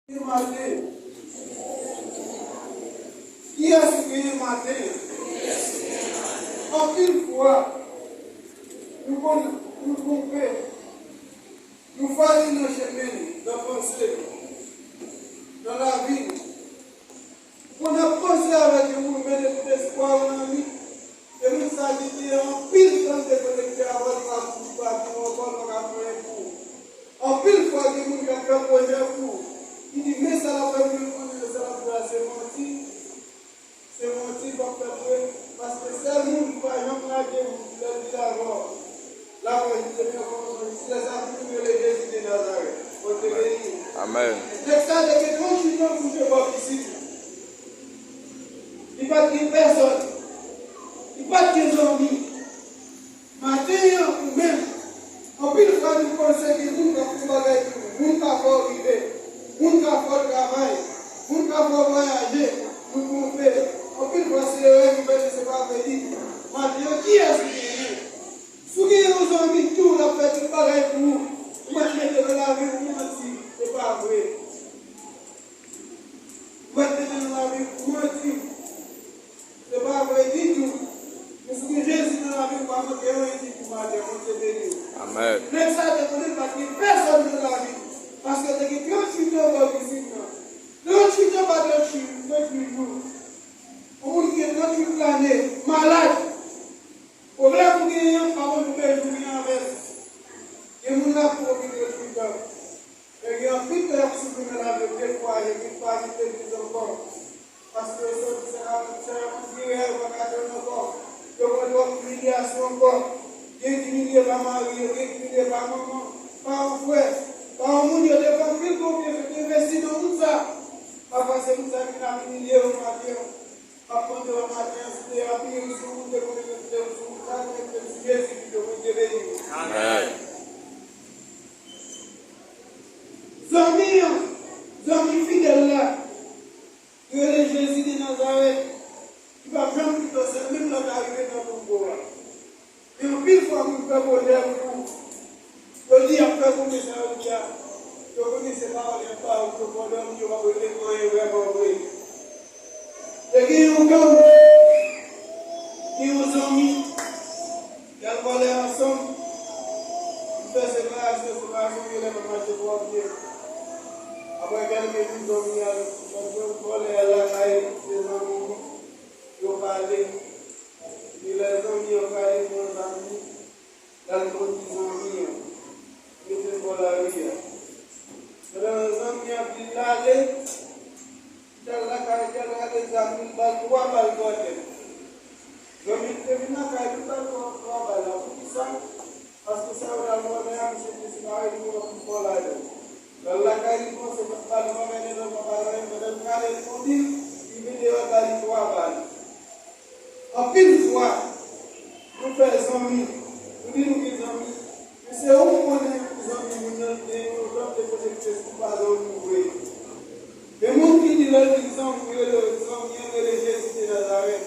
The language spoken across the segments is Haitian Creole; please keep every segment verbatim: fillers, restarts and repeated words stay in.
Gen maten? Kiyès ki genyen maten? Anpil fwa, nou konn, nou twonpe, nou fali nan chemen n, nan panse n, nan lavi n. Pou n ap panse avèk yon moun, mete tout espwa w nan li, e moun sa ki gen anpil tan dekonekte avè w, li pa pou, li pa pou ankò, li pa ka fè anyen pou ou. Anpil fwa, gen moun k ap fè pwojè pou ou, li di, men sa l ap fè pou li, konnen sa l ap fè a, se manti. Se manti, fòk fè vre, paske sèl moun ki pa janm lage moun, lè l vin avè w, Laprès, li te gen yon kòmansman, jis lè sa fini, li rele Jezi de Nazarèt. Bondye beni w. Amèn. Nèg sa te gen tranntuit an kouche bò pisin. Li pa t gen pèsòn. Li pa t gen zanmi. Maten an, ou menm, anpil fwa nou panse gen moun k ap fè yon bagay pou nou. Moun ka fè w rive. Moun ka fè w travay. Moun ka fè w vwayaje. Nou twonpe. Anpil fwa se erè nou fè, men se pa vre ditou. Maten an, kiyès ou genyen? Si w gen yon zanmi tou, l ap fè tout bagay pou ou, ou mèt mete nan lavi w pou manti, se pa vre. Ou mèt mete nan lavi w pou manti, se pa vre ditou. Men si w gen Jezi nan lavi w, pa manke anyen ditou maten, Bondye beni w. Amèn. Nèg sa te konnen l pa t gen pèsòn nan lavi l, paske l te gen tranntuit an bò pisin nan. Tranntuit an pa tranntuit, tranntuit jou. Yon moun ki gen tranntuit lane, malad. Pwoblèm ou genyen an, pa konn konbyen jou w gen avè l. Gen moun la pou okipe tout tan. Men gen anpil tan y ap soufri nan lavi yo, defwa yo, gen pa vin legliz ankò. Paske yo sòti Sent Laprès, yo pa ka jwenn ankò. Yo pran twòp imilyasyon ankò. Gen ki imilye pa mari yo, gen ki imilye pa manman, pa yon frè, pa yon moun yo te fè anpil konfyans, yo te envesti nan moun sa. Pafwa se moun sa ki vin ap imilye yo maten an. M ap mande w maten an, si te apire m sou moun, te konnen ke te sou moun, sa te mete m sou Jezi pito, Bondye beni w. Amèn. Zanmi an, zanmi fidèl la, ki rele Jezi de Nazarèt, ki p ap janm kite w sèl, menm lè w ta rive nan tonbo a. Gen anpil fwa moun fè pwojè pou ou. Yo di y ap fè kòmès sa yo di a. Yo konnen se pawòl y ap ba ou pou w dòmi, yo p ap regle anyen vrèman vre. Te gen yon gang, gen yon zanmi, y al vòlè ansanm. Yo fè separasyon, separasyon yo lè pa mache twò byen. Apre kèlke jou, zanmi a, zanmi an vòlè al lakay li, se zanmi li, yo pale. Epi lè zanmi an pale, pran zam li, l al kondi zanmi an, mete l bò lari a. Pandan zanmi an ap vin l ale, li t al lakay li, l al rale zam li, l ba l twa bal bò tèt. Zanmi an te vin lakay li, li ba l twa, twa bal la. Poukisa? Paske sa yo t al vòlè a, misye te separe li, li pran tout bò ladan l. L al lakay li, panse l ap ba l yon bagay, men l pa ba l anyen, pandan l prale, l kondi, li vin deyò, l ba li twa bal. Anpil fwa, nou fè zanmi, nou di nou gen zanmi, men se ou k konnen zanmi moun nan, gen yon lòt de kote ki te sou pa zanmi w vre. Men moun ki di lè l di zanmi, rele zanmi an, rele Jezi de Nazarèt.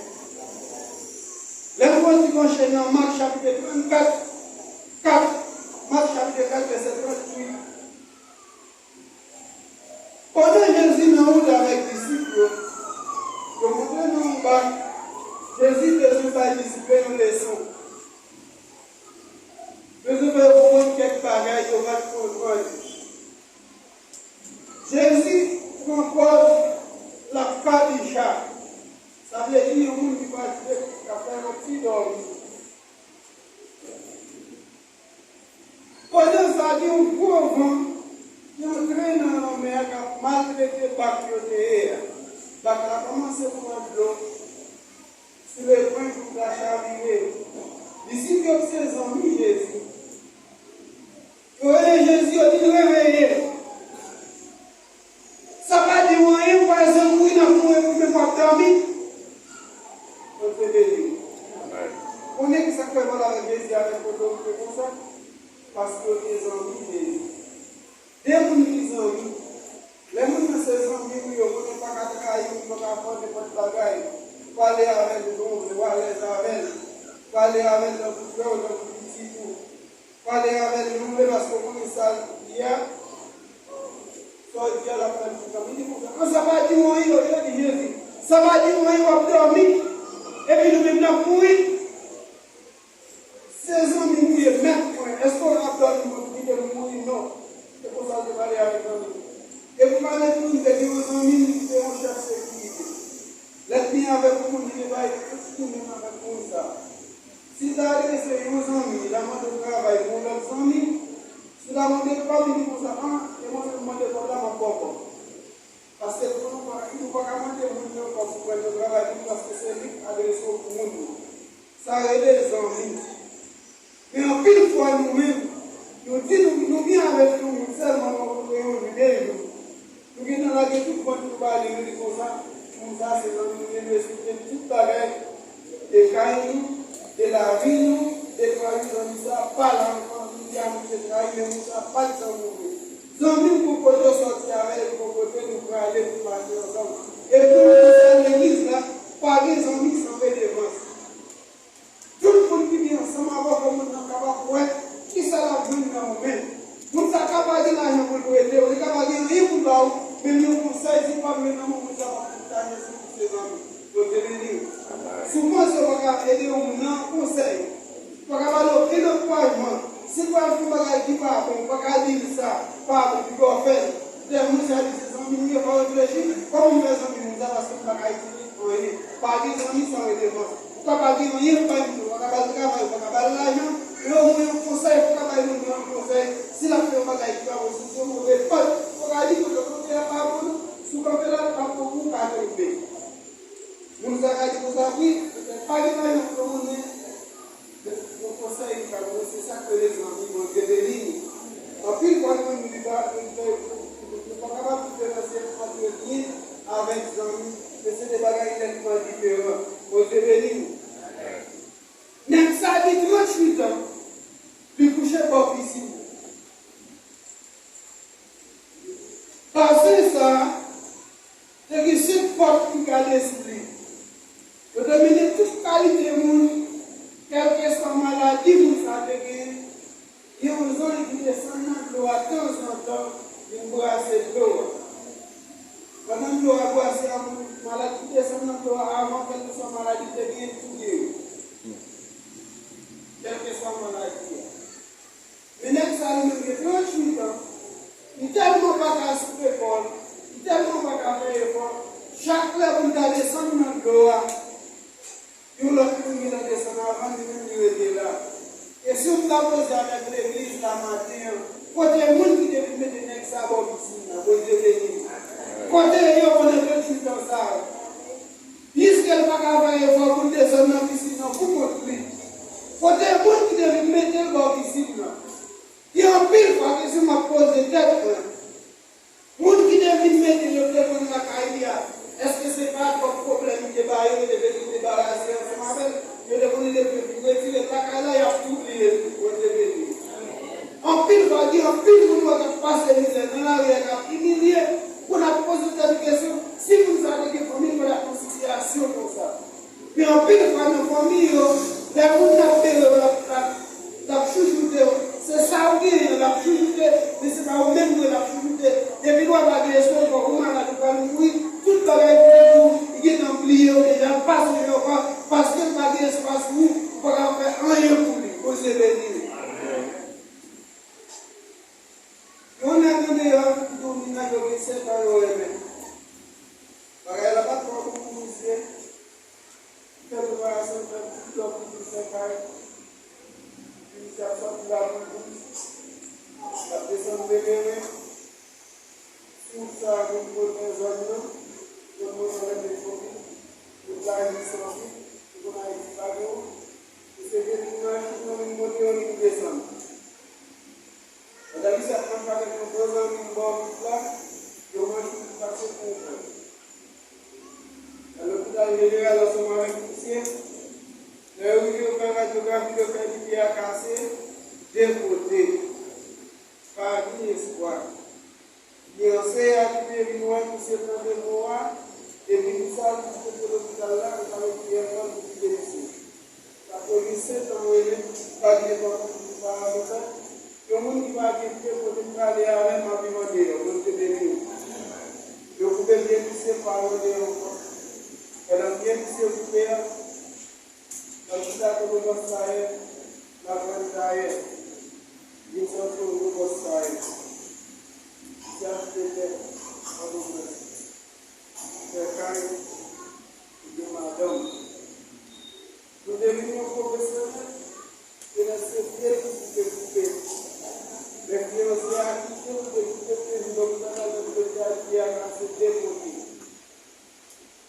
Lè nou pran ti panche nan Mak chapit trannkat, kat, Mak chapit kat, vèsè tranntuit. Pandan Jezi nan wout avèk disip yo, yo montre nou yon bak. Jezi bezwen bay disip yo yon leson. Bezwen fè yo konprann kèk bagay yo pa t konprann. Jezi pran pòz l ap kabicha. Sa vle di yon moun ki fatige, k ap fè yon ti dòmi. Pandan sa, gen yon gwo van ki antre nan lanmè a, k ap maltrete bak yo te ye a. Bak la kòmanse pran dlo sou lepwen pou l ka chavire. Disip yo ki se zanmi Jezi, yo rele Jezi, yo di l, "Reveye." Sa pa di w anyen, ou pa janm mouri, n ap mouri pou menm w ap dòmi. Bondye beni w. Amèn. Konnen ki sa k fè pale avèk Jezi avèk otorite konsa? Paske yo te zanmi Jezi. De moun ki zanmi. Lè moun nan se zanmi w, yo konnen pa ka trayi w, pa ka fè w nenpòt bagay. Ou pale avè l, ou gon, ou alèz avè l. Ou pale avè l tankou frè w, tankou pitit ou. Pale avè l, nou vle paske w konnen sa l ye a. Se Jodi a, l ap fè l pou zanmi. Li di konsa, an, sa pa di w anyen, yo, yo di Jezi, sa pa di w anyen, w ap dòmi. Epi nou menm n ap mouri. Se zanmi nou ye, mèt mwen. Èske w ap dòmi pou kite m mouri? Non. Se konsa l te pale avèk zanmi l. Epi malgre tou, li te gen yon zanmi l ki te yon chèf sekirite. Lè l byen avèk yon moun, li te bay tout li menm avèk moun sa a. Si l ta adrese yon zanmi, l a mande travay pou yon lòt zanmi, si l a mande kòb, li di konsa, an, e mwen menm mande kòb la, m ap ba w kòb. Paske pou nou pa, nou pa ka mande moun nan kòb pou pran yon travay pou nou, paske se li k adrese w pou moun nan. Sa rele zanmi. Men anpil fwa nou menm, nou di nou, nou byen avèk yon moun sèlman, nou rankontre yon jou, de jou. Nou gentan lage tout vant nou ba li, nou di konsa, moun sa se zanmi nou, men nou esplike l tout bagay, de kay nou, de lavi nou, de trayi zanmi sa, pa la ankò, nou di a nou te trayi, men moun sa pa t janm ouvri. Zanmi m pou kote w sòti avè l, pou kote nou prale pou mache ansanm. E pou nou sa legliz la, pa gen zanmi san redevans. Tout moun ki byen ansanm avè w, fò moun nan kapab wè kisa l ap jwenn nan ou menm. Moun sa ka pa gen lajan pou l prete w, li ka pa gen anyen pou l ba w, men li yon konsèy, si l pa jwenn nan men w, moun sa p ap konn sa, men si w se zanmi. Bondye beni w. Si w panse w pa ka ede yon moun nan konsèy, w pa ka ba l okenn ankourajman, si l pral fè yon bagay ki pa bon, w pa ka di l sa pa bon, piga w fè l. Lè moun sa di se zanmi m ye, pa reflechi, kòman m fè zanmi moun sa, paske m pa ka itilize anyen. Pa gen zanmi san redevans. Ou ka pa gen anyen pou bay moun, ou pa ka ba l travay, ou pa ka ba l lajan, men omwen yon konsèy, ou ka bay moun nan yon konsèy, si l ap fè yon bagay ki pa bon, si se yon move pant, ou ka di, kote kote a pa bon, non, si w kanpe la, l pa bon pou ou, pa kanpe. Moun sa ka di konsa, wi, petèt pa gen lajan pou yo moun, men yon konsèy li ka ban w, se sa k rele zanmi, Bondye beni nou. Anpil fwa nou menm, nou pa, nou pa, nou pa kapab diferansye ant byen avèk zanmi, men se de bagay nètman diferan. Bondye beni nou. Nèg sa gen tranntuit an, li kouche bò pisin. Pase sa, te gen senk pòt ki gade sou li. Yo te mennen tout kalite moun, kèlkeswa maladi moun sa te genyen. Gen yon zanj ki desann nan dlo a tanzantan, vin brase dlo a. Pandan dlo a brase a, moun malad ki desann nan dlo a avan, kèlkeswa maladi l te genyen, tou geri. Kèlkeswa maladi a. Men nèg sa li menm gen tranntuit an, li tèlman pa ka souke kò l, li tèlman pa ka fè efò, chak lè pou l ta desann nan dlo a, yon lòt moun gentan desann avan l, li menm li rete la. Kesyon m ta poze avèk legliz la maten an, kote moun ki te vin mete nèg sa bò pisin nan? Bondye beni nou. Kote yo pandan tranntuit an sa yo? Piske l pa ka fè efò pou l desann nan pisin nan pou kont li, kote moun ki te vin mete l bò pisin nan? Gen anpil fwa kesyon m ap poze tèt mwen. Moun ki te vin mete l, yo te konn lakay li a, èske se pa twòp pwoblèm li te ba yo, yo te vle debarase ansanm avè l? Yo te konn depi yo fin retire l lakay la, y ap toubliye l, Bondye beni. Anpil fwa, gen anpil moun wè k ap pase mizè nan lari a, k ap imilye, pou n ap poze tèt kesyon, si moun sa te gen fanmi, l pa t ap nan sitiyasyon konsa. Men anpil fwa nan fanmi yo, lè moun nan ap bere yo, l ap, l ap, l ap chouchoute yo. Se sa ou genyen an, l ap chouchoute, men se pa ou menm vre l ap chouchoute. Depi l wè pa gen espwa, fòk ou malad, ou pral mouri, tout bagay pou ou, li gentan bliye w deja, l pa sonje w ankò, paske l pa gen espwa sou ou, ou pa ka fè anyen pou li. Bondye beni w. Yon nèg andeyò ki di w nèg yo gen sèt an yo renmen. Bagay la pa t twò bon pou misye. Li fè preparasyon, li fè tout lòt pou misye fè kay. Epi misye ap sòti la pou l douz. L ap desann Mekeren. Sou wout sa a, gen kote zòn nan, zòn mwen mwen rele Fòkil, wout la jis Fòkil, se konn Ayiti pa gen wout. Misye gen tout machin nan, li monte yo, li desann. Pandan misye ap pran pakèt yon gwo zanmi m bò wout la, yon machin ki pase pou yon frè. Nan lopital jeneral ansanm avèk misye, lè yo rive yo fè radyografi, yo fè di pye a kase de kote. Pa gen espwa. Fiyanse a ki te vin wè misye tande mo a, epi li sa li pote lopital la, li pa met pyès kòb pou kite misye. Katrevennsèt an mwen menm, pa gen pòtan pou parapetèt. Yon moun ki pa gen pye kote m prale avè m, m ap viv andeyò. Bondye beni w. Padone ankò. Pandan byen misye koupe a, l ap chita kote bòs la ye, l ap vann tayè. Vin sòti kote bòs la ye. Misye achte tè, Pòtoprens. Fè kay, li gen madanm. Nou te vin yon pwofesyonèl, se nan se pye l pou te koupe. Lè fiyanse a kite l, te koupe pye l, lòt la, lè l te abiye a kase de kote.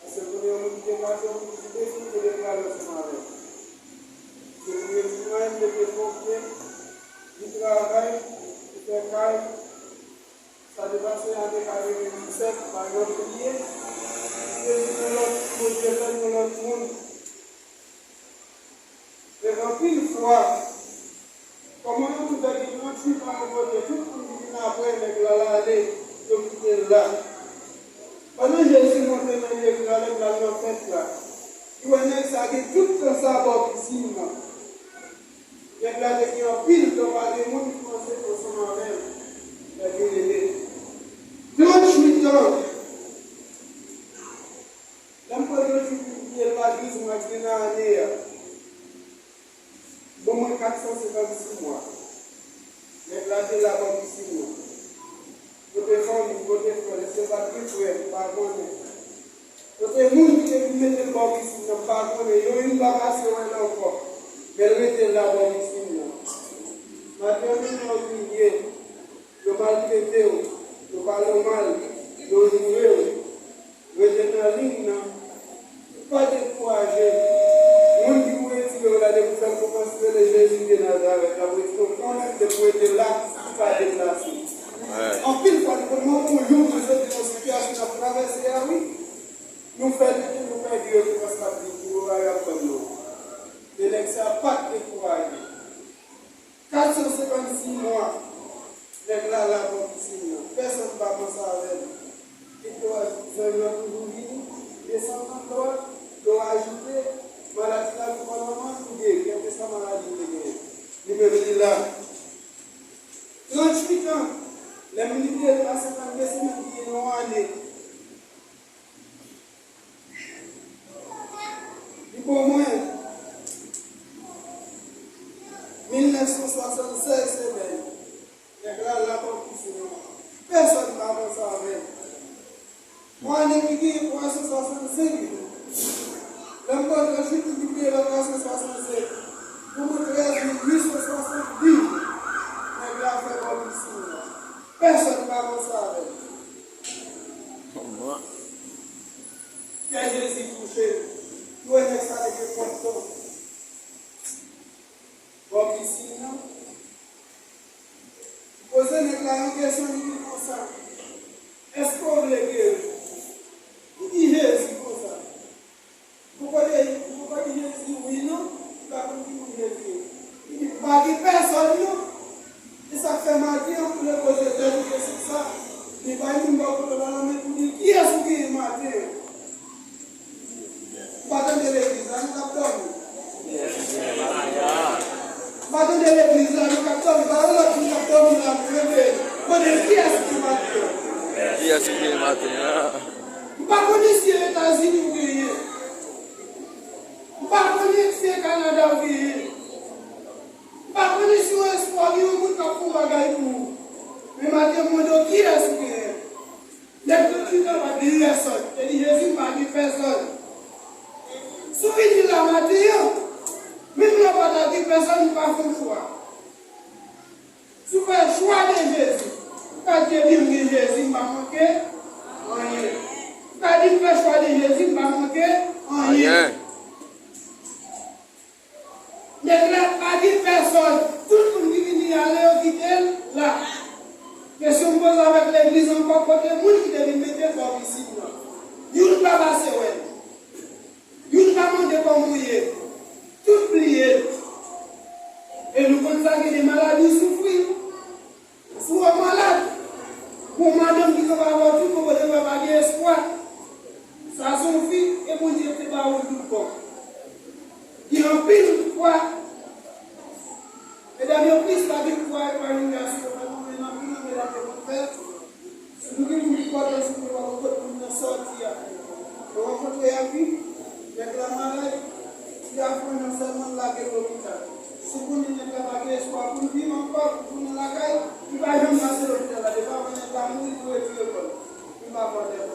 Paske kounye a, moun ki te kase, moun ki te koupe, te pral ansanm avè l. Se pou yo di mwen, mete fon pye, li travay, li fè kay, sa te pase ane katrevenndisèt, pa janm bliye. Bondye fè yon lòt, Bondye fè yon lòt moun. Men anpil fwa, kòman yon moun fè gen tranntuit an, yo pote tout moun ki vin apre nèg la, l ale, yo kite l la. Pandan Jezi monte nan legliz la, nèg la nan fèt la, li wè nèg sa gen tout tan sa bò pisin nan. Nèg la te gen anpil tan, pa gen moun ki panse ansanm avè l. Nèg yo rele. Tranntuit an. Lè m pran tranntuit, m bliye l pa douz mwa, ki nan ane a. Bon, mwen kat san senkannsis mwa. Nèg la te la bò pisin nan. Kote fanmi, kote frè, èske l pa t gen frè, m pa konnen. Kote moun ki te vin mete l bò pisin nan, m pa konnen. Yon youn pa pase wè l ankò. Men l rete la bò pisin nan. Maten an, menm lè w imilye, yo maltrete w, yo pale w mal, yo joure w. Rete nan liy nan. Pa dekouraje. Moun ki pou retire w la, depi w fè kòmanse rele Jezi de Nazarèt la, pou retire w kanmenm, depi w rete la, ou pa deplase. Anpil fwa, nou konn mande yon jou pou soti nan sitiyasyon n ap travèse a, wi. Nou fè tete, nou fè di yo, se paske ap di, pou yo pa y ap konn nou. Men nèg sa pa t dekouraje. Kat san senkannsis mwa, nèg la la bò pisin nan. Pèsonn pa panse avè l. Kèk lè w wè zanj lan toujou vini, desann nan dlo a, dlo a ajoute, maladi la toupatou nan manj ou de, kèlkeswa maladi l te genyen. Li menm li la. Tranntuit an, lè m li te pase trannde semèn ki gen yon ane. Li ban mwen mil nèf san swasannsèz semèn. Nèg la la bò pisin nan. Pèsonn pa panse avè l. Mwen ane ki gen twa san swasannsenk jou. Lè m konte jou ki gen twa san swasannsenk, pou mwen trèz mil uit san swasanndis jou. Nèg la fè bò pisin nan. Pèsonn pa panse avè l. Kè Jezi touche l. Yo wè nèg sa te gen kòb tonbe bò pisin nan. Li poze nèg la yon kesyon, li di konsa, èske w vle geri? Li di Jezi konsa. Poko de, poko di Jezi wi non, li pa konn ki moun Jezi ye. Li di, m pa gen pèsonn non. E sa k fè maten an, pou l poze tèt li kesyon sa, li bay moun bò kote l la nan men pou di, kiyès ou genyen maten an? M pa tande legliz la, nou k ap dòmi. M pa tande legliz la, nou k ap dòmi. Pa gen lòt moun k ap dòmi la, nou reveye. Kote kiyès ki maten an? Kiyès ki maten an? M pa konnen si e Etazini ou genyen. M pa konnen si e Kanada ou genyen. M pa konnen si yon espwa gen yon moun k ap fè yon bagay pou ou. Men maten mwen mande w kiyès ou genyen. Nèg yo di nan pa gen pèsonn. Te di Jezi m pa gen pèsonn. Si w vini la maten an, menm lè w pa ta gen pèsonn, ou pa fè yon chwa. Si w fè chwa de Jezi, ou ka di ebyen m gen Jezi, m pa manke anyen. Ou ka di m fè chwa de Jezi, m pa manke anyen. Nèg la pa gen pèsonn. Tout moun ki vini ale, yo kite l la. Kesyon m poze avèk legliz ankò, kote moun ki te vin mete bò pisin nan? Youn pa pase wè l. Youn pa mande kòman w ye. Tout bliye l. E nou konn sa, gen de maladi w soufri. Si w malad, gon madanm ki kanpe avè w tout bon kote, wè pa gen espwa. Sa se yon fi, e Bondye te ba ou tout bon. Gen anpil fwa, medam yo plis pa gen kouraj pa yon gason, yo pa konprann anpil nan medam yo konn fè. Si nou gen moun ki pòte sou nou, pa konn kot moun nan sòti a. Epi, nèg la malad, li ap pran nan sèlman l lage l lopital. Si w konnen nèg la pa gen espwa pou l viv ankò, pou tounen lakay, li pa janm pase lopital la. Depi avan nèg la mouri, pou retire kò l. Li pa pran tèt.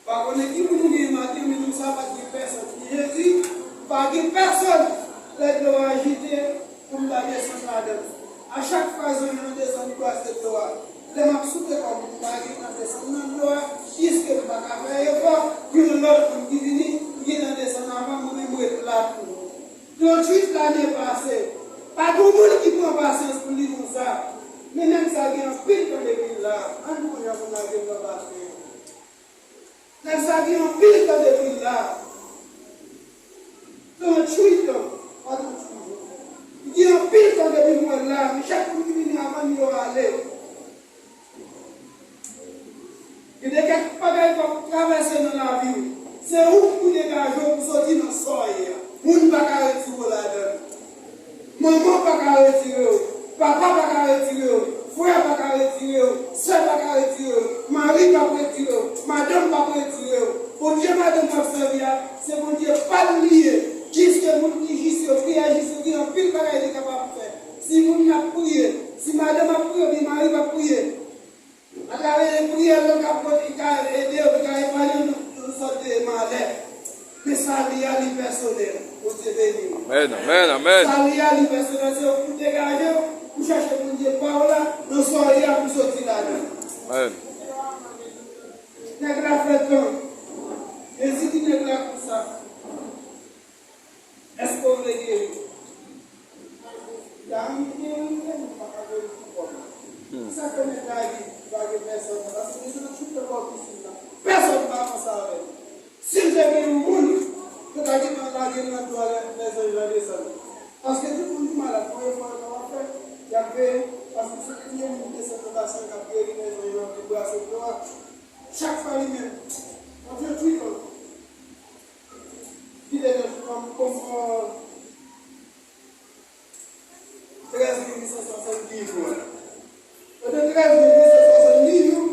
Pa konnen ki moun ou gen maten, men moun sa pa t gen pèsòn. Jezi, pa gen pèsòn. Lè dlo a ajite, pou m ta desann ladan l. A chak fwa zanmi an desann brase dlo a, lè m ap souke kò m pou m ta rive nan desann nan dlo a, piske m pa ka fè efò, gen yon lòt moun ki vini, ki gentan desann avan mwen, men m ret la tou. Tranntuit lane pase, pa gen moun ki pran pasyans pou li konsa. Men nèg sa gen anpil tan depi l la, ann kounye a pou n lage l nan basen an. Nèg sa gen anpil tan depi l la. Tranntuit an, pa tranntuit jou. Li gen anpil tan depi m wè l la, men chak moun ki vini avan l yo ale. Gen de kèk bagay k ap travèse nan lavi w. Se ou ki pou degaje w pou soti nan sa w ye a. Moun pa ka retire w ladan l. Manman w pa ka retire w. Papa pa ka retire w. Frè pa ka retire w. Sè pa ka retire w. Mari p ap retire w. Madanm p ap retire w. Bondye madanm w ap sèvi a, se Bondye pa l li ye. Jiske moun ki jis yo, priyè jis yo, gen anpil bagay li kapab fè. Si moun ap priye, si madanm ap priye, oubyen mari p ap priye, atravè priyè l, l ka pote, li ka ede yo, li ka epanye yo nan yon sòt de malè. Men sali a, li pèsonèl. Bondye beni w. Amèn, amèn, amèn. Sali a, li pèsonèl. Se ou pou degaje w, pou chache Bondye pa w la, nan sa w ye a, pou soti ladan l. Amèn. Nèg la fè tan. Jezi di nèg la konsa. Èske w vle geri? Li ta anvi geri, men li pa ka geri pou kò l. Hmm. Sa fè nèg la di, li pa gen pèsòn, paske li te tout nan bò pisin nan. Pèsòn pa panse avè l. Si l te gen yon moun, yo ta gentan lage l nan dlo a lè, lè zanj lan desann. Paske tout moun ki malad, gon efò yo kapab fè, y ap veye, paske se premye moun ki desann nan basen an k ap geri lè zanj lan ap vin brase dlo a. Chak fwa li menm, antre twi an. Ki te nan kòm, kòm, euh, trèz mil uit san swasanndiz jou a. Pandan trèz mil uit san swasanndiz jou,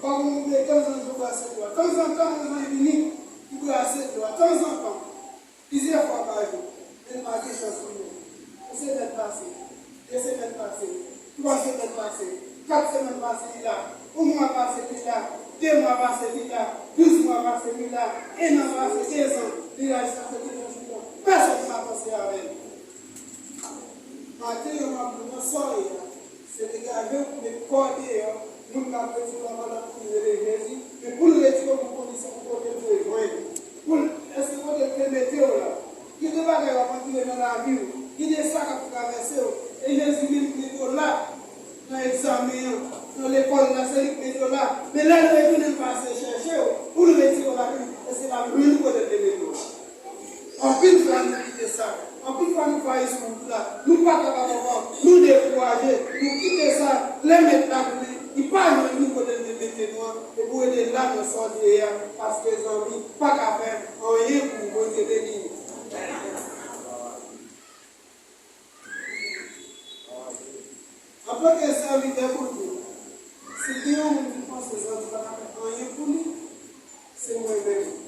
pa gen yon de tanzantan brase dlo a. Tanzantan, yon zanj vini, li brase dlo a. Tanzantan. Plizyè fwa pa jou. Men l pa gen chans vini. Yon semèn pase. De semèn pase, twa semèn pase, kat semèn pase, li la. Yon mwa pase, li la. De mwa pase, li la. Douz mwa pase, li la. En an pase, dezan, li la jiskaske li fè jou. Pèsòn pa panse avè l. Maten an, m ap di w nan sa w ye a. Se degaje w pou met kò w deyò. Moun k ap retire w anba lòt moun rele Jezi. Men pou l retire w pou kondisyon pou kote l dwe jwenn. Pou l, èske kote l te mete w la? Gen de bagay w ap andire nan lavi w. Gen de sa k ap travèse w. E Jezi menm ki mete w la, nan egzamen an, nan lekòl la, se li ki mete w la. Men lè l retounen, l pase chèche w, pou l retire w la, èske l ap jwenn kote l te mete w la? Anpil fwa nou kite sa. Anpil fwa nou fayi sou wout la. Nou pa kapab ankò. Nou dekouraje. Nou kite sa. Lè Mèt la tounen, li pa jwenn nou kote l te mete nou an. E pou ede l la nan sa w te ye a. Paske zanmi pa ka fè anyen pou ou. Bondye beni w. Antanke sèvitè Bondye, si gen yon moun ki panse zanmi pa ka fè anyen pou li, se mwen menm.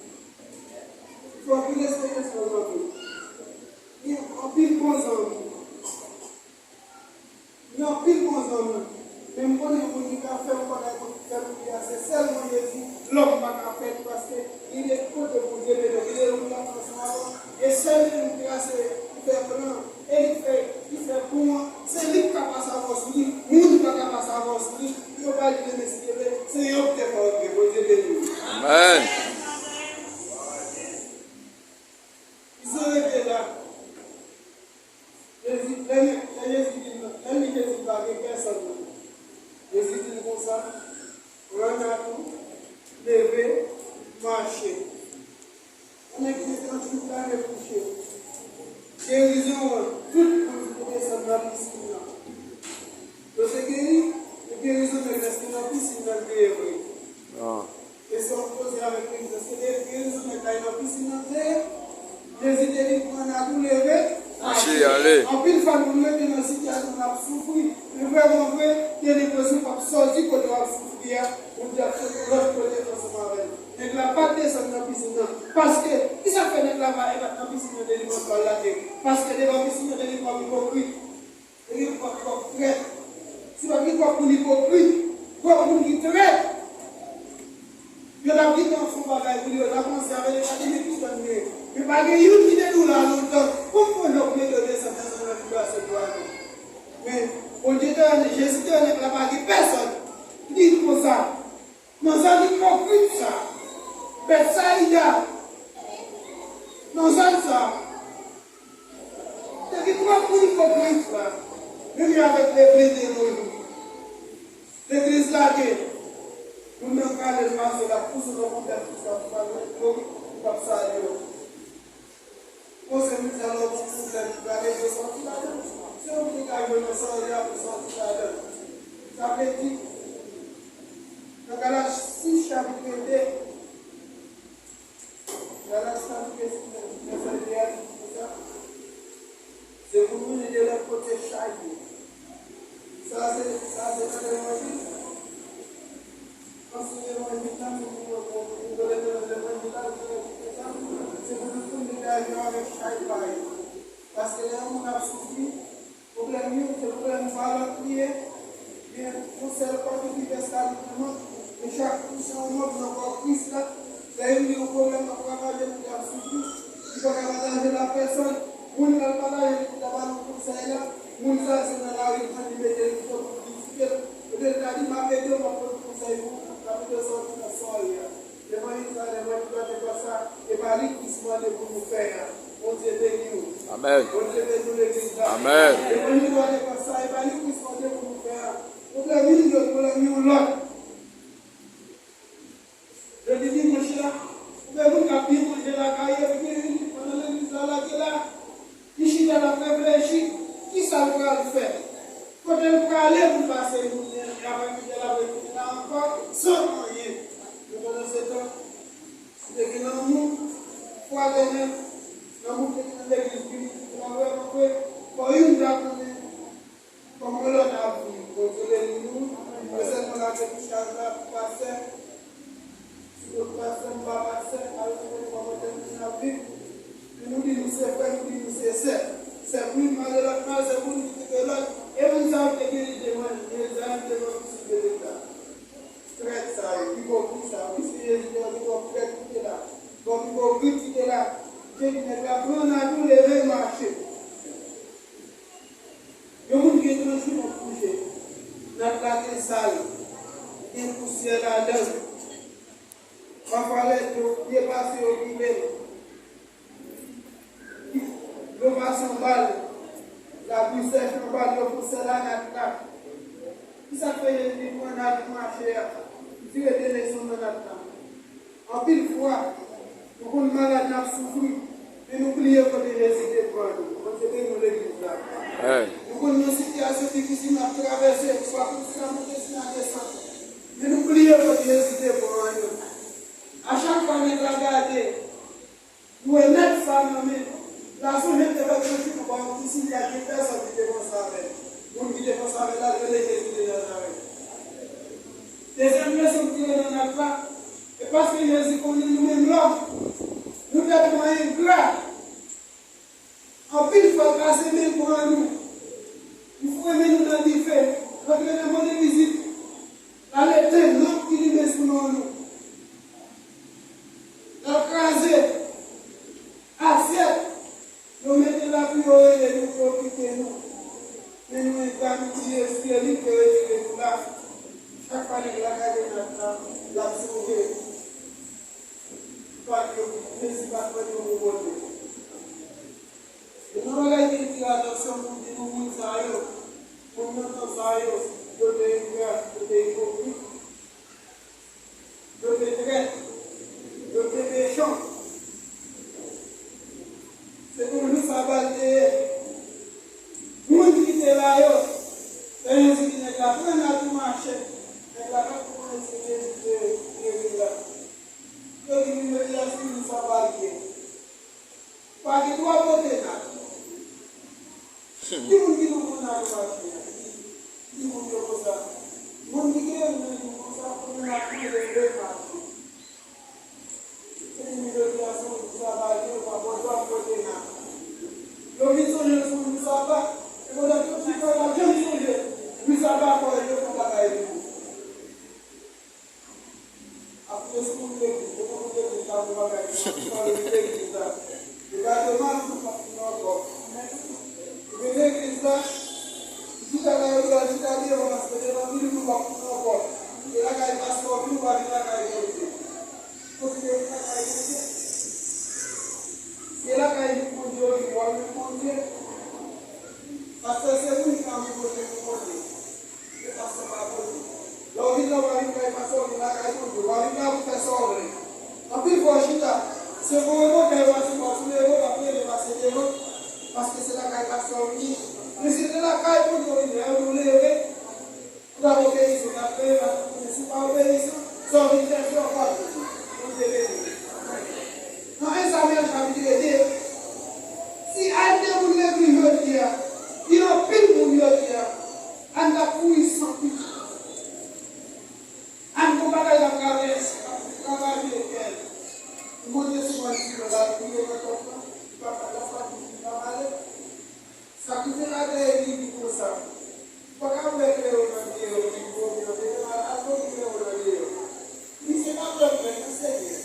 Fò ki respekte sa zanmi. Gen anpil bon zanmi. Gen anpil bon zanmi. Men m konnen yon moun ki ka fè yon bagay pou fè pou li a, se sèlman Jezi. Lòm pa ka fè li paske li de kote Bondye mete w. Li de yon plasman sa. E sèl li menm ki trase, ki fè plan, e li fè, li fè pon an, se li ki ka pase avè w sou li, moun pa ka pase avè w sou li, yo pa li demen si yo vle, se yo ki te fè w rive, Bondye beni w. Amèn. Izo rete la. Jezi, lè, lè Jezi di l, lè li Jezi pa gen pèsòn nan. Jezi di l konsa, Pran nat ou, leve, mache. Pandan ki te tranntuit lane kouche. Gerizon an, tout moun ki te desann nan pisin nan, yo te geri, men gerizon nèg la se nan pisin nan l te ye vre. E sa w koze avèk Jezi, se de gerizon nèg la nan pisin nan l te ye. Jezi te di, "Pran nat ou, leve, mache." Anpil fwa nou rete nan sitiyasyon n ap soufri, men vrèman vre, gen enpresyon w ap sòti kote w ap soufri a, Bondye ap sòti lòt kote ansanm avè nou. Paske, ki sa fè nèg la pa, e pa nan pisin nan Delivrans pa l lage? Paske devan pisin nan Delivrans ipokrit. Delivrans twòp trèt. Si pa gen twòp moun ipokrit, twòp moun ki trèt. Yo t ap gentan fè yon bagay pou li, yo t ap panse avè li, pa gen ki sòn li ye. Men pa gen youn ki te di w la lontan, pou m fè yon lòk mete w desann nan zòn nan ki pase pou adan. Men, Bondye te, Jezi te nèg la pa gen pèsòn. Li di konsa, nan zòn ipokrit sa, Bètsayida, nan zòn sa, te gen twòp moun ipokrit la, menm jan avèk legliz de nos jours. Legliz lage, moun nan prale l pase, l ap pouse l nan pwoblèm, tout sa, pou pa jwenn dlo, pou p ap salye w. Konse moun sa lè w gon pwoblèm, pou prale de sòti ladan. Se ou ki te ka jwenn nan sa w ye a pou sòti ladan. Sa vle di, nan Galat sis chapit de, Galat chapit sis, vèsè de a di konsa, se pou nou li de lòt kote chay yo. Sa se, sa se nan levanjil. Paske levanjil la, se pou nou, pou nou rete nan levanjil la, se pou nou konn degaje avèk chay pa yo. Paske lè yon moun ap soufri, pwoblèm youn, se pwoblèm pa lòt li ye. Gen yon sèl kò ki pi fè salit nan mond, men chak kou se yon mond nan kò Kris la. Lè youn gen yon pwoblèm, l ap ravaje moun k ap soufri, li pa ka pataje l ak pèsòn. Moun l al pataje li, li ta ba l yon konsèy la, moun sa se nan lari l pran li mete l sou kritike l. Ebyen, l ta di, "M ap ede w, m ap pote konsèy pou ou, m ap ede w sòti nan sa w ye a." Levanjil sa, levanjil Pantekòt sa, e pa li Kris mande pou nou fè a. Bondye beni w. Amèn. Bondye beni w, legliz la. Amèn. Levanjil Pantekòt sa, e pa li Kris mande pou nou fè a. Pwoblèm youn, lòt pwoblèm youn, lòt. Jodi dimanch la, ou gen moun k ap byen manje lakay yo, epi gen youn ki pandan legliz la lage la, li chita l ap reflechi, ki sa l pral fè? Kote l prale pou l pase jounen an, e apre midi a l ap retounen la ankò, san anyen. Men pandan se tan, si te gen lanmou fratènèl, lanmou ki te gen nan legliz primit la, vrèman vre, fò youn ta konnen kòman lòt ap viv. Bondye beni nou. Mwen sèlman lage mesaj la pou pastè. Si kot pastè, m pa pastè, al konnen kòman tèt moun ap viv. Pou nou di nou se frè, nou di nou se sè. Sè pou youn, mare lòt mal, sè pou youn, kritike lòt. E moun sa yo te gen lide mwen, men Ezra te mwen pitit de Leta. Trèt sa yo, ipokrit sa yo. Piske Jezi te di, "Twòp trèt ki te la, twòp ipokrit ki te la." Jezi nèg la pran natou, leve, mache. Yon moun gen tranchouman pou je. Nat la gen sal, gen pousyè ladan l. Pafwa lè dlo, pye pase yo kile l. Dlo pase anba l. Lapli sèch anba l, yo fout sèl a nat la. Ki sa k fè Jezi pran nat pou mache a? Li tire de leson nan nat la. Anpil fwa, nou konn malad, n ap soufri, men nou bliye kote Jezi te pran nou. Bondye beni nou, legliz la. Amèn. Nou konn nan sitiyasyon difisil n ap travèse, swa pou ti lamonte, ti ladesant. Men nou bliye kote Jezi te pran nou. A chak fwa nèg la gade, nou wè nèg sa nan men, l a sonje l te fè tranchouman ba yon ti sitiyasyon, pèsòn ki te panse avè l. Moun ki te panse avè l la, l rele Jezi de Nazarèt. Dezyèm leson m tire nan nat la, e paske Jezi konnen nou menm lòm, nou tèlman engra. Anpil fwa, l pase men l pran nou, li foure men nou nan dife, rantre nan move vizit, l al etenn lanp ki limen sou non nou, l al kraze asyèt. Yo mete l la pou yo rele nou, pou yo kite nou. Men nou engra, nou di Jezi, e li ki te retire nou la. Chak fwa nèg la gade nat la, l ap sonje. Pa t yo, Jezi pa t mande yo pou pote. Gen yon bagay ki di, atansyon pou di nou, moun sa yo, moun nan tan sa yo, yo te engra, yo te ipokrit. Yo te trèt, yo te mechan. Se konn jan sa bal te ye. Moun ki te la yo, lè Jezi di nèg la, "Pran nat ou mache," nèg la pa t konnen se Jezi te geri la. Yo di, "Wi, men li a, se moun sa bal ye." Pa gen dwa pote nat. Ki moun ki nan fon nat mache a? Ki moun yo konsa? Moun ki gen yon nan yo konsa, pou nou ap mande yo mache. Epi nou jodi a, se Espri legliz, depi pou legliz la, pou bagay, pou legliz la. Depa demen, nou p ap vin ankò. Ou vin legliz la, chita la, yo pral chita devan, paske devan vini, nou p ap vin ankò. Se lakay pastè w vin, ou pa vin lakay Bondye. Kontinye vin lakay Bondye. Se lakay Bondye w vin, w ap vin Bondye. Pastè se moun ki anvi pote pou Bondye. Se pastè pa Bondye. Lè w vin la, w pa vin kay pastè, w vin lakay Bondye. W pa vin la pou fè sa w vle. Anpil fwa w chita. Se pou remonte w asou w ap leve, w ap leve pase devan. Paske se lakay pastè w vini. Men se te lakay Bondye w vini. Lè w leve, ou ta obeyisan, w ta leve, paske si w pa obeyisan, sa w vin fè, se w ap fè. Bondye beni w. Nan Ezayè chapit de, si ann de moun legliz jodi a, gen anpil moun jodi a, ann ap mouri san piti. Ann gon bagay k ap travèse, k ap ravaje kè l. Li monte sou ann sou l, l al priye nan tanp lan, li pa, l ap pa di, li pa pale. Sa ki fè bagay li di konsa. Ou pa ka wè klere nan je yo, li pwomèt, al, al pote klere nan je yo. Li se pa pèp mwen, non, Senyè.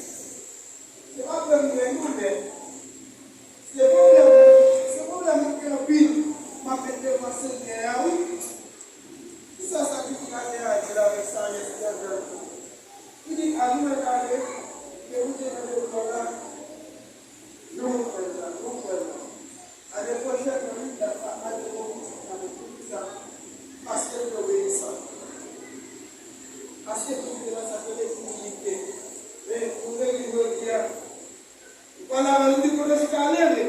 Se pa pèp mwen, non, men. Se pwoblèm, se pwoblèm mwen gen anpil. M ap met devan Senyè a, wi. Kisa sakrifikatè a di l avèk sajès etènèl? Li di, "A nou mèt ale, ke ou te nan legliz la, nou frè la, nou frè la." Ane pwochèn nan, wi, dat pa ane pou pitit nan, men poukisa? Paske l te obeyisan. Paske l te nan sa ke l te imilite. Men, nou vle di jodi a, ou pale avè l, ou di kote chita leve.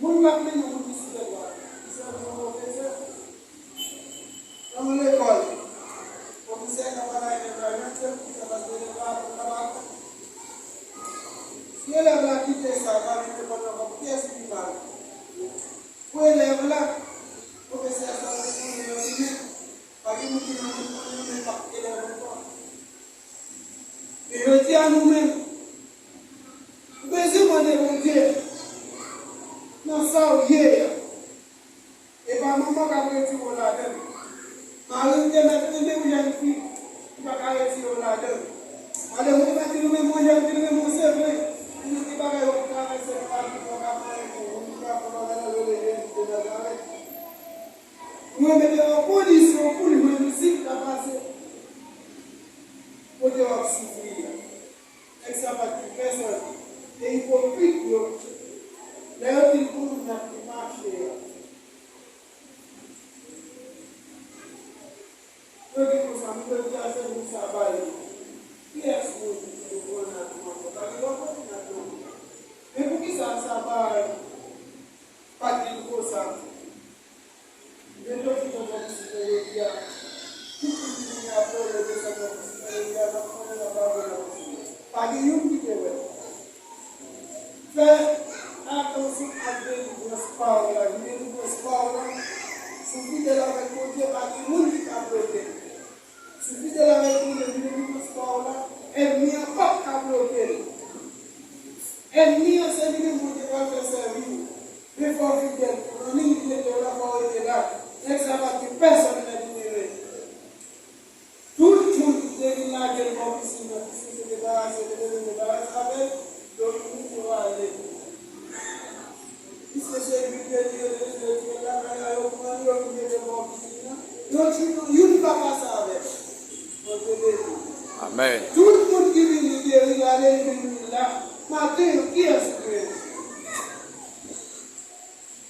Moun k ap mennen moun ki sou lèt la, ki sèvi yon pwofesè, nan yon lekòl, pwofesè ka pale avèk elèv la, menm si l kite paske elèv la aprann pa bagay. Si elèv la kite sa, pa vin reponn ankò, kiyès ki pi mal? Pou elèv la, pwofesè a sa reponn, men pa gen moun ki nan moun konnen, men pa elèv ankò. Men jodi a nou menm, ou bezwen mande Bondye nan sa w ye a. E pa manman k ap retire w ladan l. Mari w te mèt renmen yon jèn fi, li pa ka retire w ladan l. Madanm ou te mèt di nou renmen yon jèn fi, li renmen w se vre. Men gen bagay w ap travèse nan lavi w, w ap fè yon moun ki pa fè bagay la, yo rele Jezi de Nazarèt. Nou mete w an kondisyon pou l jwenn ou si l ta pase kote w ap soufri a. Nèg sa pa t di pèsonn. E ipokrit yo, lè yo di l pou moun nan ki mache a. Yo di konsa, moun yo di a se moun sa bay. Kiyès moun ki te pran nan tou ankò? Pa gen lòt moun nan tou. Men poukisa sa bay? Pa t di l konsa. Men yo di konsa pitit mwen yo di a. Tout moun ki vini apre yo, yo di sa konsa pitit mwen yo di a, n ap konnen n ap ba mwen la konsa. Pa gen youn ki te wè. Fè atansyon ak delivrans pa w la. Li delivrans pa w la. Si w fidèl avèk Bondye, pa gen moun ki ka bloke l. Si w fidèl avèk Bondye, li delivrans pa w la, ènmi an p ap ka bloke l. Ènmi an se li menm Bondye pral fè sèvi w. Men fò w fidèl. Nan minit li mete w la, fò w rete la. Nèg sa pa t gen pèsonn lè li leve. Tout moun ki te vin lage l bò pisin nan, pisin se debarase, te vin debarase avè l, yo vini, yo ale. Piske se li ke li rete, yo tire lakay la, yo pran l, yo vin mete l bò pisin nan. Yo tchoup, youn pa pase avè l. Bondye beni. Amèn. Tout moun ki vin li geri, l ale, li vin vin la. Maten an, kiyès ou gen?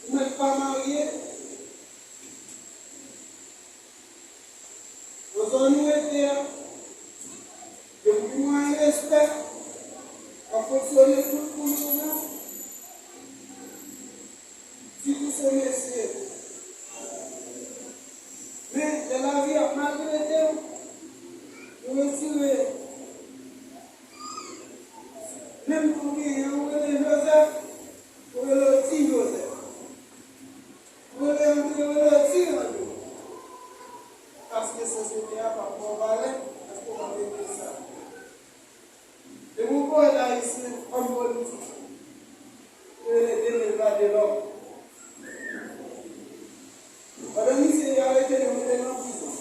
Ou mèt pa marye. Nan zòn ou rete a, depi ou gen respè, w ap fonksyone tout moun konsa, sitou se mesye. Men, lè lavi ap maltrete w, ou retire. Menm tou genyen, ou rele Jozèf, ou rele Ti Jozèf. Ou rele Andre, ou rele Ti Andre. Paske sosyete a p ap ba w valè, paske w pa mete sa. E yon pwovèb ayisyen, òm politik, yo rele Deme va de lòm. Pandan misye yo arete l, yo mete l nan prizon.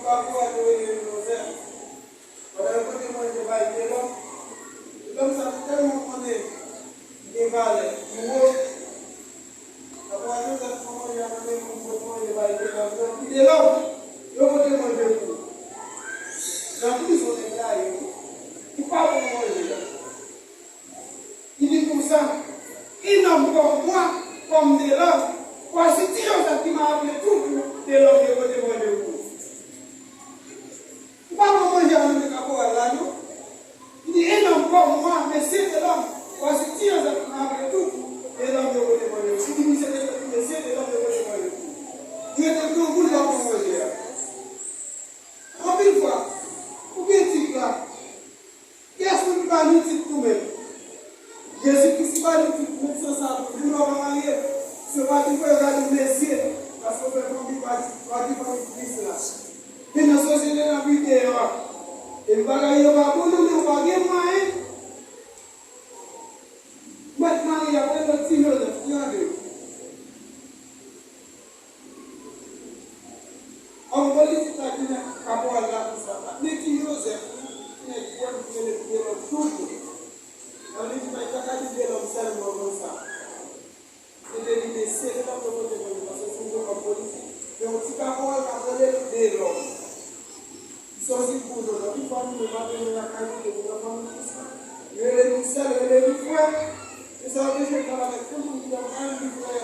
Kaporal yo rele l Jozèf. Pandan yo pote manje bay Delòm, Delòm sa te tèlman konnen li gen valè, li wo. Kaporal Jozèf pran manje a nan men moun, pote manje bay Delòm. Yo di Delòm, yo pote manje pou ou. Nan prizon nèg la ye wi. Ou pa pran manje a. Li di konsa, un homme comme moi, comme Delòm, voici ti Jozèf ki mwen aple tout pou Delòm yo pote manje pou ou. Ou pa pran manje a nan men kaporal la, non. Li di, un homme comme moi, mesye Delòm, voici ti Jozèf ki mwen aple tout pou Delòm yo pote manje pou ou. Li di, mesye Delòm, mesye Delòm yo pote manje pou ou. Li rete grangou, li pa pran manje a. Anpil fwa, ou gen tit la, kiyès moun ki ba nou tit nou menm? Jezi Kris ki ba nou tit, medsen sa tou. Moun yo pa marye, se pa tit yo gade mesye, paske w fè fanmi, pa tit, pa tit fanmi Kris la. Men nan sosyete n ap viv deyò a, epi bagay yo pa bon non, men ou pa gen mwayen. Mèt marye a, premye ti Jozèf, ki ande. Òm politik la ki nan kaporal la konsa, pa t nèg ki Jozèf, wi, ki nèg bwè m ki rele Delòm toujou. Sa vle di, pa t ka di Delòm sèlman konsa. Se te li mesye Delòm yo pote manje, paske se yon òm politik. Men yon ti kaporal k ap rele Delòm. Sòsi pou nou, anpil fwa nou menm, apre nou lakay nou, nou nan fanmi Kris la. Yo rele nou sè, yo rele nou frè. Se sa yo bezwen travay avèk tout moun ki nan fanmi frè.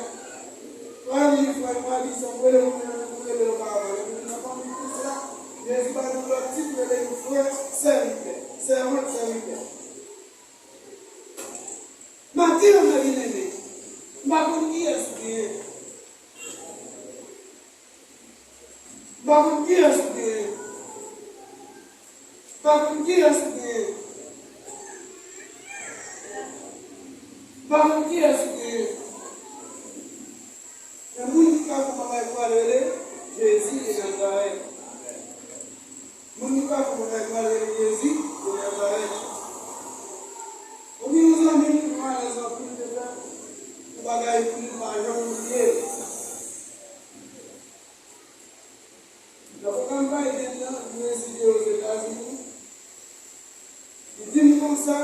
Frè m, frè m, frè m, sa m rele moun nan, m rele yo pa avan. Lè nou nan fanmi Kris la, Jezi ba nou lòt tit, rele nou frè, sèvitè, sèvant, sèvitè. Maten an, mwen byeneme, m pa konn kiyès ou ye. M pa konn kiyès ou ye. M pa konn kiyès ou ye. M pa konn kiyès ou ye. Men moun ki ka fè yon bagay pou al rele Jezi de Nazarèt. Moun ki ka fè yon bagay pou al rele Jezi de Nazarèt. Ou gen yon zanmi m ki malèz anpil, te fè yon bagay pou li, m pa janm bliye. Nan pwogram Biden nan, li rezide Ozetazini, li di m konsa,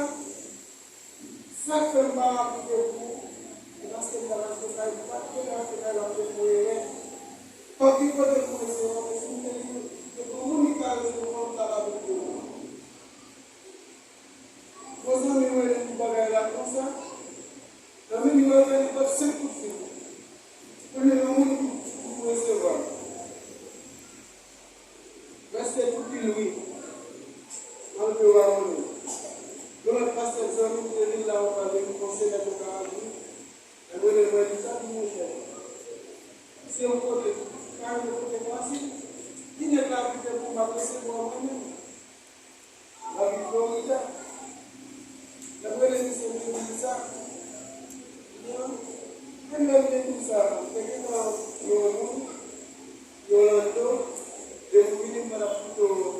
sa k fè m pa aplike pou ou, se paske m t al achte kay, m pa t vle achte kay la, m te fè yon erè. Kòb ki kote m mwen se yon, men si m te gen, te gen yon moun ki ka rele m, m t ap aplike pou ou. Yon zanmi m rele m pou bagay la konsa. Nan minit, mwen fè nenpòt senk kout fil. Premye nan moun ki, ki pou resevwa m. Reste pou pil wi. Malgre w abòne. Yon lòt pastè zanmi m te vin la, ou pa vin konseye nèg yo ka abri. Mwen rele l, mwen di sa pou monchè. Se yon kote, kay yon kote fasil. Ki nèg la abite pou m ap resevwa mwen menm. L abite Florida. Lè m rele misye, m te di l sa. Li di, men lè m te di l sa, te gentan yon moun, Yolando, depi w vini, m pa t ap kite w,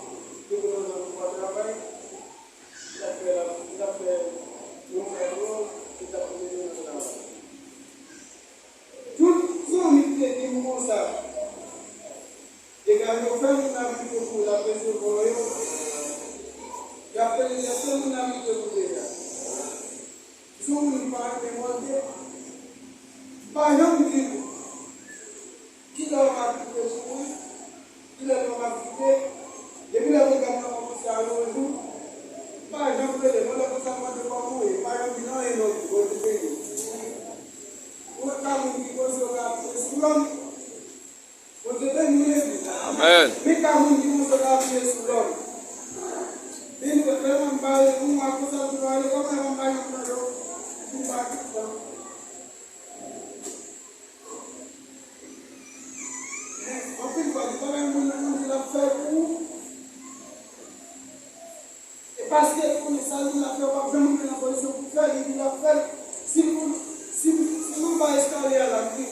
kite w nan zòn ou pa travay. Li t ap fè la, li t ap fè yon fè yon, li t ap mete w nan travay. Tout zanmi ki te di m konsa, degaje w, fè moun nan abite pou w, l ap resevwa w yo. Y ap fè l, y ap fè moun nan abite pou w deja. Si w moun ki pa renmen mande, m pa janm di l kilè w ap abite pou mwen. Kilè nou ap kite? Depi lè pwogram nan kòmanse a yon jou, m pa janm rele. Mwen lè konsa m mande kòman w ye, m pa janm di l anyen non, Bondye beni w. Ou wè ka moun ki panse yo ka apiye sou lòm. Bondye beni w, legliz. Amèn. Men ka moun ki panse yo ka apiye sou lòm. Men nou wè, lè mwen m pa rele, yon mwa konsa m pa rele, kòman m pa janm tande w? M pa tout tan. Men, anpil fwa, gen bagay moun nan mande l ap fè pou ou. E paske li konnen sa l di l ap fè, ou p ap janm rive nan pozisyon pou fè l, li di l ap fè l. Si l, si, si l anba eskalye a la, m di,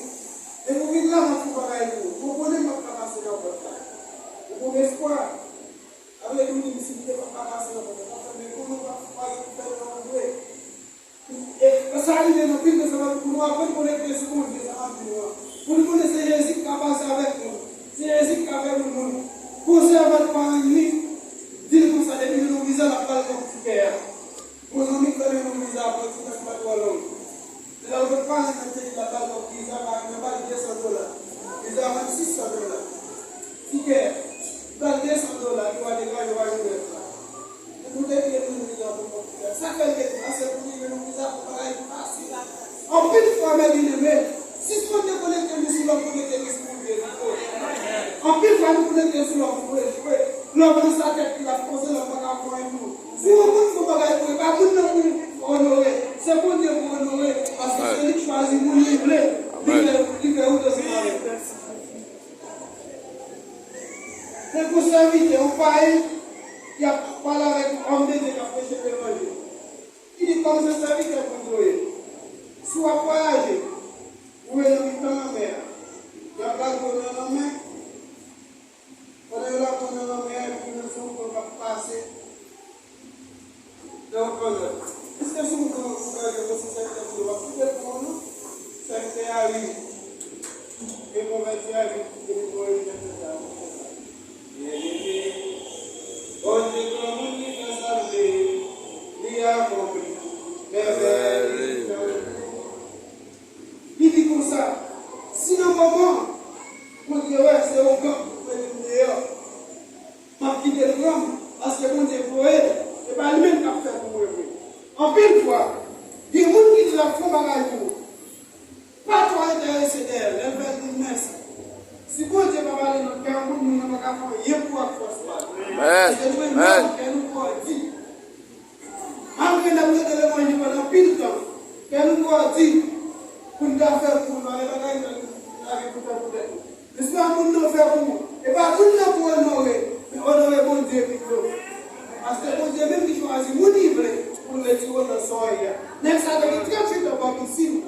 depi w vin la, m ap fè yon bagay pou ou. Ou konnen m p ap ka pase nan pòt la. Ou konn espwa. Sa vle di, ou di m, si m te p ap ka pase nan pòt la, m ap fè, men konnen w p ap pa gen pou fè l nan antre. E sa rive nan pil de sa, pou nou aprann konekte sou Bondye, sa m ap di nou an. Pou nou konnen se Jezi ki ka pase avèk nou. Se Jezi ki ka fè nou moun. Konsèy Ann konekte sou lòm pou echwe. Lòm nan sa tèt li l ap poze, lòm pa ka pran yon kou. Si yon moun fè yon bagay pou li, pa moun nan pou onore. Se Bondye pou onore, paske se li k chwazi moun li vle. Li fè, li fè ou ansanm avè l. Se pou sèvitè, yon payen, y ap pale avèk yon òm de Dye k ap preche levanjil. Li di, kòm se sèvitè Bondye w ye, si w ap vwayaje, ou rive nan mitan lanmè a, y ap lage w nan lanmè, pandan yo lage w nan lanmè a, epi nan se yon tan w ap pase nan yon kannòt. Èske se yon tan ou prale nan se sèvitè Bondye w ap kite pou ou non? Sèvitè a rive. E konvèti a vin, e li voye li nan tèt la, konsa. Byeneme, Bondye granmoun li fè salve, li akonpli mèvèy li nan Li di konsa, si nan moman an, Bondye wè se ougan pou mete m deyò, m ap kite l pran m, paske Bondye voye l, se pa li menm k ap fè pou mwen vre. Anpil fwa, gen moun ki di l ap fè yon bagay pou ou. Pa twò enterese dèyè l, lè l fè l di l mèsi. Si Bondye pa pale nan kè yon moun, moun nan pa ka fè anyen pou ou ak fòs pa l. Paske nou menm lòm, kè nou twò di. Malgre n ap rete levanjil pandan anpil tan, kè nou twò di pou n ta fè pou nou, e bagay nan nou lage pou fè pou tèt nou. Men sa moun nan fè pou ou, e pa moun nan pou onore, men onore Bondye pito. Paske Bondye menm ki chwazi moun li vle pou l retire w nan sòy la. Nèg sa te gen tranntuit an bò pisin.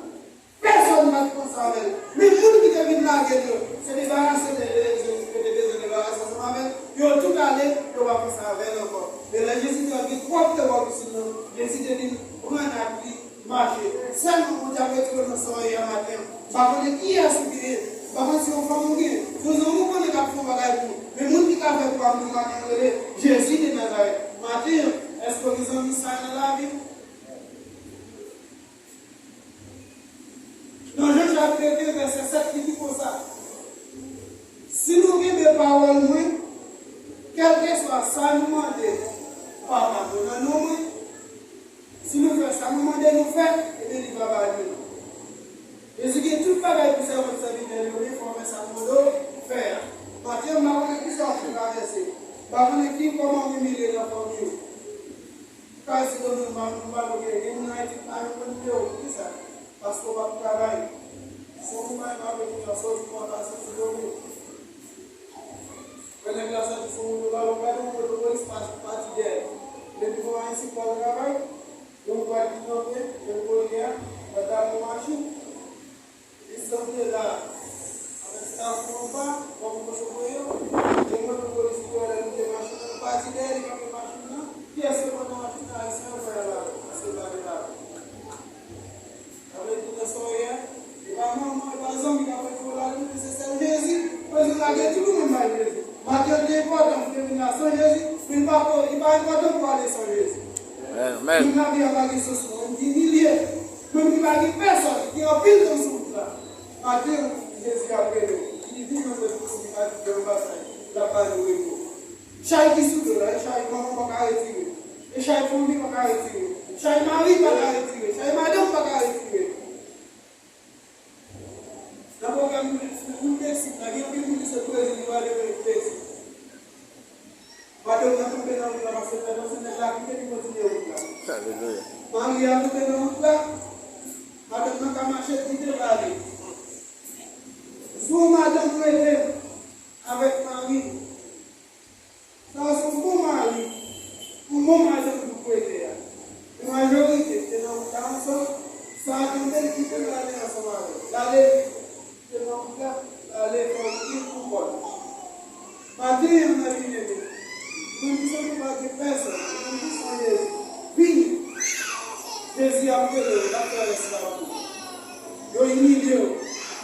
Pèsonn pa t panse avè l. Men moun ki te vin lage l yo, se debarase de yo te bezwen debarase ansanm avè l. Yo tout ale, yo pa panse avè l ankò. Men lè Jezi te wè gen twòp te bò pisin nan, Jezi te di l, pran nat li, mache. Sèlman Bondye ap retire w nan sòy a maten an. M pa konnen kiyès ou genyen. M pa konnen si yon fanm ou genyen. Si yon zanmi ou konnen k ap fè yon bagay pou ou. Men moun ki ka fè pou ou a moun maten an rele Jezi de Nazarèt. Maten an, èske w gen zanmi sa nan lavi w? Nan Jan chapit de, vèsè sèt, li di konsa, si nou kenbe pawòl mwen, kèlkeswa sa nou mande Papa mwen nan non mwen, si nou fè sa mwen mande nou fè, ebyen li va ba nou. Jezi gen tout bagay pou sèvant sèvitè li yo, men fò w fè sa l mande w fè a. Maten an, m pa konnen kisa w ap travèse. M pa konnen ki, kòman w imilye nan fanmi w. Kay Sidon, nou pa, nou pa lwe, gen moun nan Ayiti ki pa jwenn nimewo, poukisa? Paske w p ap travay. Si yon moun pa gen papye pou l sòti, pou l pase sou domèn. Lè nèg la sòti sou moun, ou pa, ou pa gen yon motopolis pati, pati dèyè. Depi gon Ayisyen k pral travay, yon bwat ki kanpe, menm kote a, pa ta gon machin. Li sanble la avèk staff Konpa, kòm konsomwe yo. Gen motopolis ki wè lè li te machin nan, li pati dèyè, li kanpe machin nan. Pyès yo pran nan machin nan, Ayisyen yo pran yo ladan, paske pa gen ladan. Sa vle di nan sòrè a, e pa manman, e pa zanmi k ap retire w ladan, men se sèl Jezi. Ou bezwen lage tout ou menm bay Jezi. Maten an te enpòtan pou te vin la san Jezi, men li pa, li pa enpòtan pou ale san Jezi. Amèn, amèn. Moun lavi a pa gen sans pou moun ki imilye, moun ki pa gen pèsòn, ki anpil tan sou wout la. Maten an, Jezi ap rele w. Li di, vin jwenn mwen pou nou, li pa di, gen yon bagay, l ap ba nou repo. Chay ki sou do la, e chay manman pa ka retire. E chay fanmi pa ka retire. Chay mari pa ka retire. Chay madanm pa ka retire. Nan pwogram moun Meksik la, gen anpil moun ki sot Brezil, yo ale Meksik. Madanm nan tonbe nan wout la, paske fè nan se nèg la kite li kontinye wout la. Alelouya. Mari a tonbe nan wout la, madanm nan ka mache kite l ale. Si yon madanm rete avèk mari l, sa se yon bon mari, yon bon madanm pou prete a. Men majorite te nan wout la ansanm, sa a tonbe, l kite l ale ansanm avè l. L ale, l kite nan wout la, l ale fè wout li pou kò l. Maten an, mwen byeneme, moun ki sanble pa gen pèsòn, moun ki san Jezi, vini. Jezi ap rele w, l ap fè rès la pou ou. Yo imilye w.